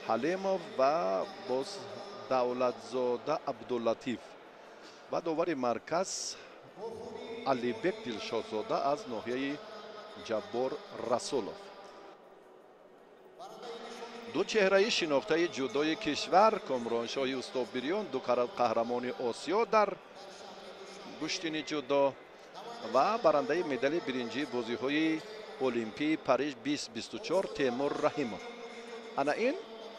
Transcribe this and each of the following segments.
Ҳалимов ва боз Давлатзода Абдуллатиф ва довари марказ Алибек Дилшодзода аз ноҳияи Ҷаббор Расулов. Ду чеҳраи шинохтаи ҷудои кишвар, Комроншоҳи Устоббириён, ду қаҳрамони Осиё дар гӯштини ҷудо ва барандаи медали биринҷии бозиҳои Олимпии Париж 2024 Темур Раҳимов. Ана ин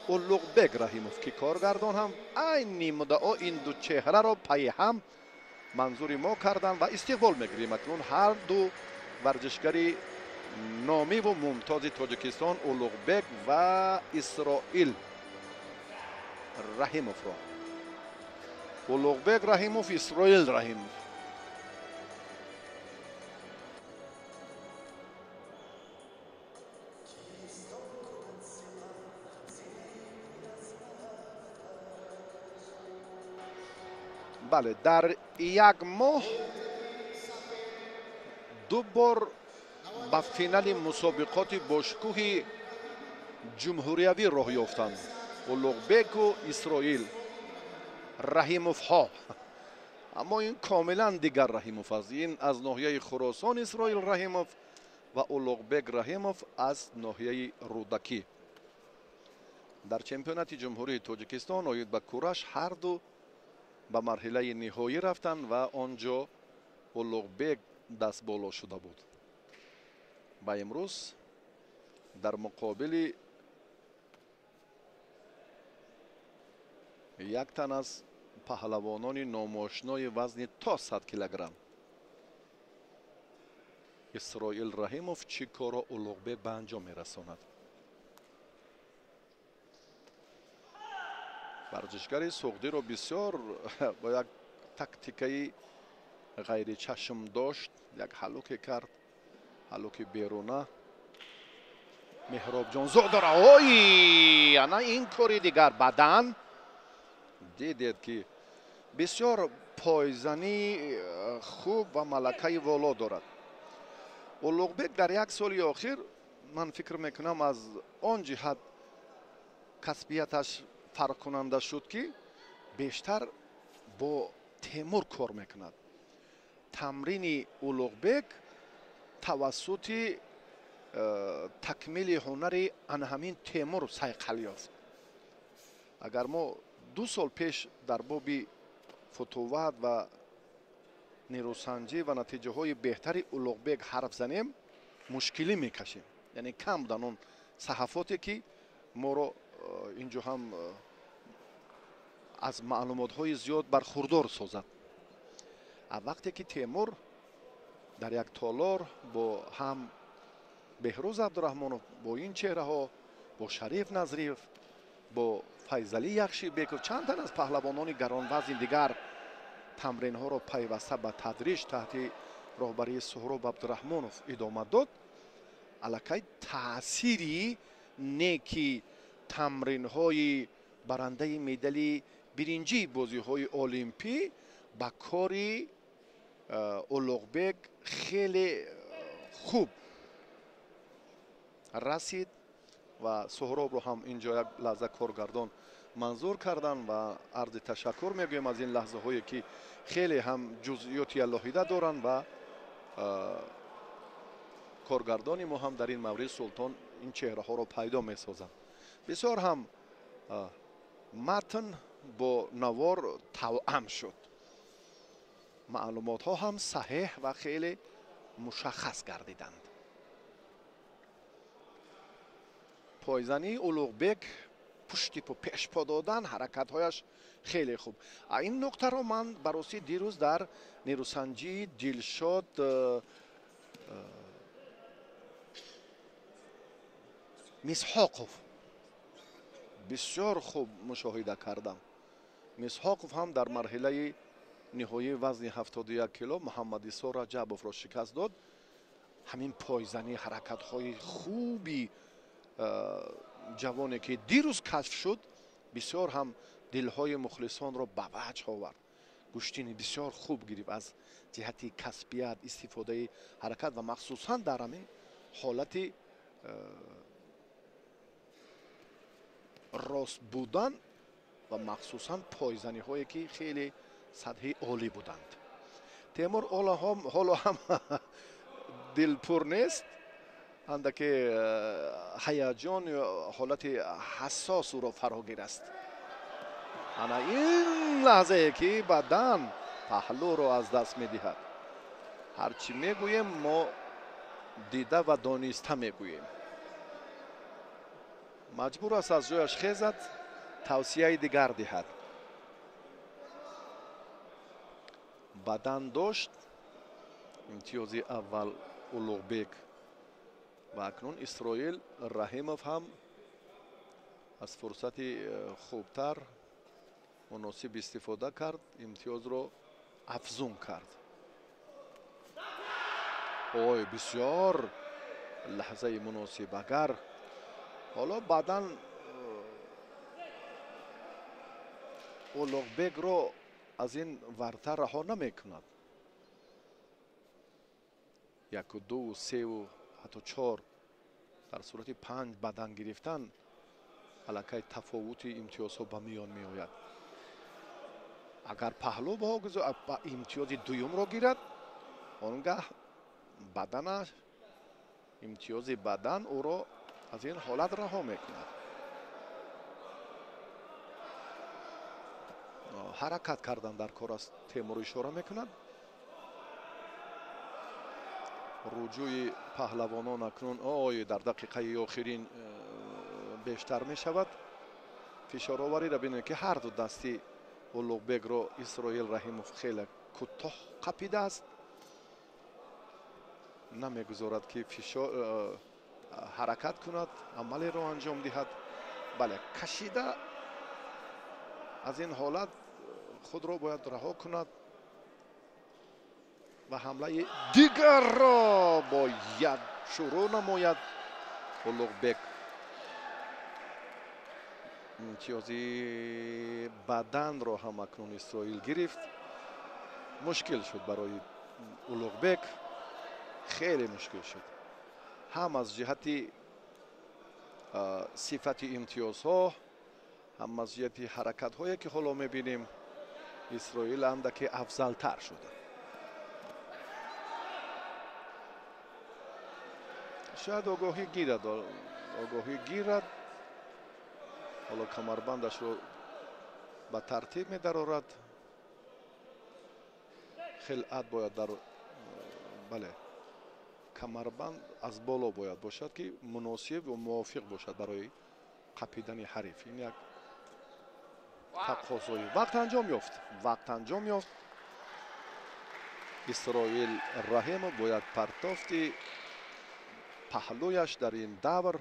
Улуғбек Раҳимов, ки коргардон ҳам айни муддао ин ду чеҳраро пайи ҳам манзури мо карданд ва истиқбол мегирем. Акнун ҳар ду варзишгари номиву мумтози Тоҷикистон Улуғбек ва Исроил Раҳимовро. Улуғбек Раҳимов, Исроил Раҳимов. Бале, дар як моҳ ду бор ба финали мусобиқоти бошкӯҳи ҷумҳуриявӣ роҳ ёфтанд Улуғбеку Исроил Раҳимовҳо. Аммо ин комилан дигар Раҳимов аст. Ин аз ноҳияи Хуросон Исроил Раҳимов ва Улуғбек Раҳимов аз ноҳияи Рӯдакӣ. Дар чемпионати ҷумҳурии Тоҷикистон оид ба кураш ҳар ду ба марҳилаи ниҳоӣ рафтанд ва он ҷо Улуғбек дастболо шуда буд. Ва имрӯз дар муқобили як тан аз паҳлавонони номошинои вазни то 100 килограмм Исроил Раҳимов чӣ корро Улуғбек ба анҷом мерасонад. Варзишгари суғдиро бисёр бо як тактикаи ғайричашм дошт, як ҳалуке кард, ҳалуки беруна. Меҳробҷонзодара, ой, ана ин кори дигар бадан. Дидед ки бисёр пойзанӣ хуб ва малакаи воло дорад. Улуғбек дар як соли охир, ман фикр мекунам, аз он ҷиҳат касбияташ фарқкунанда шуд, ки бештар бо Темур кор мекунад. Тамрини Улуғбек тавассути такмили ҳунари ана ҳамин Темур сайқал ёфт. Агар мо 2 сол пеш дар боби футуват ва нерӯсанҷӣ ва натиҷаҳои беҳтари Улуғбек ҳарф занем, мушкилӣ мекашем. Яъне кам буданд он саҳафоте, ки моро инҷо ҳам аз маълумотҳои зиёд бархурдор созад. Вақте ки Темур дар як толор бо ҳам Беҳрӯз Абдураҳмонов, бо ин чеҳраҳо, бо Шариф Назриев, бо Файзалӣ Яхшибеков, чанд тан аз паҳлавонони гаронвазни дигар тамринҳоро пайваста ба тадриҷ таҳти роҳбарии Суҳроб Абдураҳмонов идома дод, аллакай таъсири неки тамринҳои барандаи медали биринҷии бозиҳои олимпӣ ба кори Улуғбек хеле хуб расид ва Суҳробро ҳам инҷо як лаҳза коргардон манзур карданд ва арзи ташаккур мегӯем аз ин лаҳзаҳое, ки хеле ҳам ҷузъиёти алоҳида доранд ва коргардони мо ҳам дар ин маврид Султон ин чеҳраҳоро пайдо месозанд. Бисёр ҳам матн бо навор тавъам шуд. Маълумотҳо ҳам саҳеҳ ва хеле мушаххас гардиданд. Пойзании Улуғбек пушти по пешпо додан, ҳаракатҳояш хеле хуб. Ин нуқтаро ман ба ростӣ дирӯз дар нерӯсанҷии Дилшод Мисҳоқов бисёр хуб мушоҳида кардам. Мисҳоқов ҳам дар марҳилаи ниҳоии вазни 71 кило Муҳаммадисо Раҷабовро шикаст дод. Ҳамин пойзанӣ, ҳаракатҳои хуби ҷавоне, ки дирӯз кашф шуд, бисёр ҳам дилҳои мухлисонро ба ваҷҳ овард. Гӯштини бисёр хуб гирифт аз ҷиҳати касбият, истифодаи ҳаракат ва махсусан дар ҳамин ҳолати рост будан ва махсусан пойзаниҳое ки хеле сатҳи олӣ буданд. Темур ҳоло ҳам дилпур нест, андаке ҳаяҷон ё ҳолати ҳассос ӯро фарогир аст. Ана ин лаҳзае ки бадан паҳлӯро аз даст медиҳад. Ҳарчи мегӯем, мо дида ва дониста мегӯем. Маҷбур аст аз ҷояш хезад, тавсияи дигар диҳад. Бадан дошт имтиёзи аввал Улуғбек ва акнун Исроил Раҳимов ҳам аз фурсати хубтар муносиб истифода кард, имтиёзро афзун кард. Ой, бисёр лаҳзаи муносиб. Агар ҳоло баъдан Улуғбекро аз ин варта раҳо намекунад. 1, 2, 3, ҳатто 4, дар сурати 5 бадан гирифтан аллакай тафовути имтиёзҳо ба миён меояд. Агар паҳлӯ ба имтиёзи дуюмро гирад, он гаҳ баданаш, имтиёзи бадан ӯро аз ин ҳолат раҳо мекунад. Ҳаракат кардан дар кор аст, Темур ишора мекунад. Руҷӯи паҳлавонон акнун ой дар дақиқаи охирин бештар мешавад. Фишоровариро бинед ки ҳар ду дасти Улуғбекро Исроил Раҳимов хеле кӯтоҳ қапидааст, намегузорад ки фишор ҳаракат кунад, амалеро анҷом диҳад. Бале, кашида аз ин ҳолат худро бояд раҳо кунад ва ҳамлаи дигарро бояд шурӯъ намояд. Улуғбек имтиёзи баданро ҳам акнун Исроил гирифт. Мушкил шуд барои Улуғбек, хеле мушкил шуд, ҳам аз ҷиҳати сифати имтиёзҳо, ҳам аз ҷиҳати ҳаракатҳое ки ҳоло мебинем. Исроил андаке афзалтар шуда. Шояд огоҳӣ гирад, огоҳӣ гирад. Ҳоло камарбандашро ба тартиб медарорад. Хилъат бояд дар, бале, камарбанд аз боло бояд бошад ки муносиб ва мувофиқ бошад барои қапидани ҳариф. Ин як тақозои вақт анҷом ёфт. Вақт анҷом ёфт. Исроил Раҳимов бояд партофти паҳлӯяш дар ин давр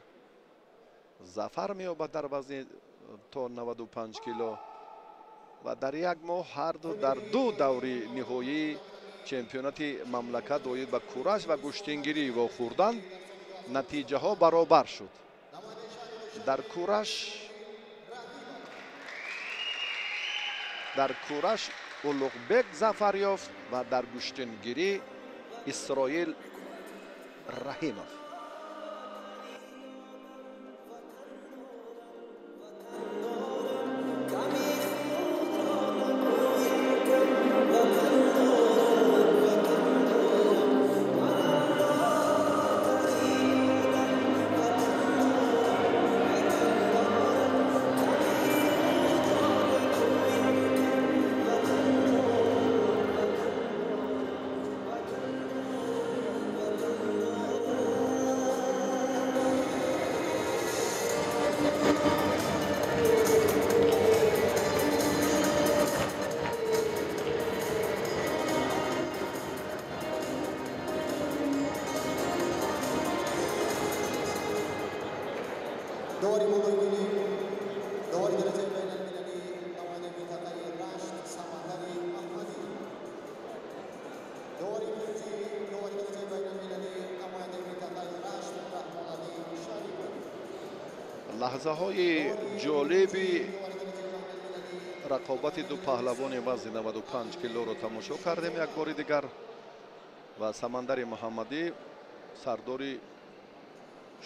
зафар меёбад дар вазни то 95 кило ва дар як моҳ ҳарду дар ду даври ниҳоии чемпионати мамлакат оид ба кураш ва гӯштингирӣ вохӯрдан натиҷаҳо баробар шуд. Дар кураш Улуғбек зафар ёфт ва дар гӯштингирӣ Исроил Раҳимов. Лаҳзаҳои ҷолиби рақобати ду паҳлавони вазни 95 килоро тамошо кардем як бори дигар ва Самандари Муҳаммадӣ, сардори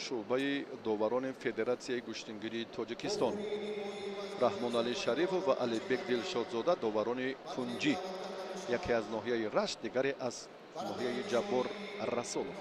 Шӯъбаи доварони Федератсияи гӯштингирии Тоҷикистон. Раҳмоналӣ Шарифов ва Алибек Дилшодзода доварони кунҷӣ, яке аз ноҳияи Рашт, дигаре аз ноҳияи Ҷаббор Расулов.